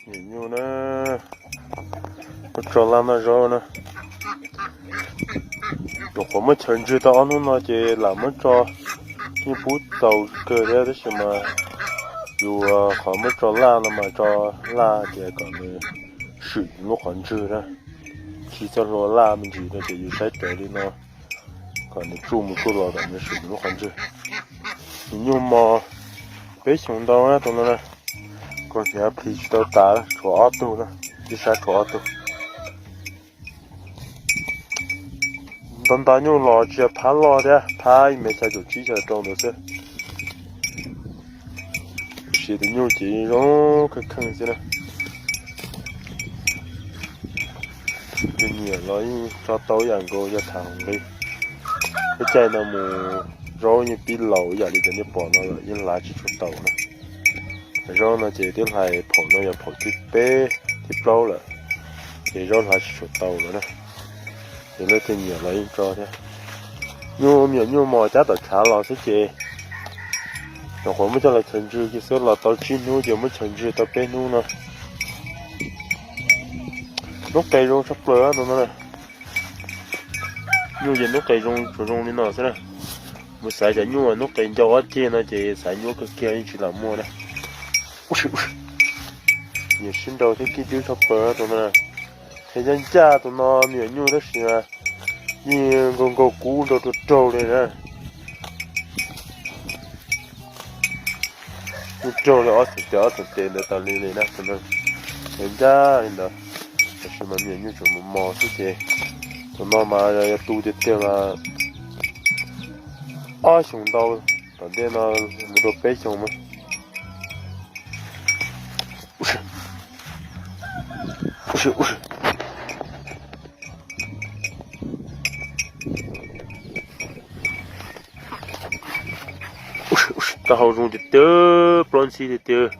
Niam nyuj na, muab tso laj noj zaub na. Nyuam qhuav muab chaw ntswg tau ob hnub no ces lam muab tso, yeej pub txaus kawg thiab tab sis mas yus qhov muab tso laj no mas tso laj tias kom nws swm lub qhov ntswg na, tsis txhob hlua laj me ntsis no ces yus saib rawv li no kom nws tsuj mus tsuj los kom nws swm lub qhov ntswg. Niam nyuj mos peb xyoos ntau na tus no na, kuv hnyav plis tsis tau tas, tshuav ob tug na, ib sab tshuav ob tug. Ntau ntau nyuj los tsis yog phab loj thiab, phab ib mev xya caum tsib xya caum rau ntawd xwb. Tiam sis tus nyuj ces zoo kheej kheej xwb na. Tus nyiam los yeej tso tau ib yam nkaus yog tham hauv nqi. Lub caij no mus zaub yeej pib laus ib yam li cov nej pom no los yeej hlais tsis tshua taus na. Zaub no ces twb hlais phaum no yog phaum thib peb thib plaub lawm, ces zaub hlais tsis tshua taus lawm na. Ces leej twg nyiam los yeej tso thiab. Nyuj me nyuam nyuj mos cab tom tshav los xwb ces nyuam qhuav muab coj los chaw ntswg kiag xwb, los tau tsib hnub ces muab chaw ntswg tau peb hnub no. Hnub qes zoo tshaj plaws tus no na. Nyuj ces hnub qes zoo tsuas zoo li no xwb na. Mus xaiv cov nyuj hnub qes ncau ob ceg no ces xaiv nyuaj kawg kiag yeej tsis lam muaj na. Nyiam sib nraus thiab kib dwb tshaj plaws tus no. Qhia ncaj ncaj tus no me nyuam nyuj tab sis mas yeej nkaug nkaug kub nrau raug raug li na. Yeej raug li ob txheem tes ob txheem tes ntawd tas li li na tus no. Qhia ncaj li ntawd, tab sis mas me nyuam nyuj tsuas mos mos xwb ces tus no mas yog tu tiag tiag mas ob xyoos ntau, tom ntej no mus rau peb xyoos mas. Taub hau zoo tiag tiag, plaub ntxhib tiag tiag.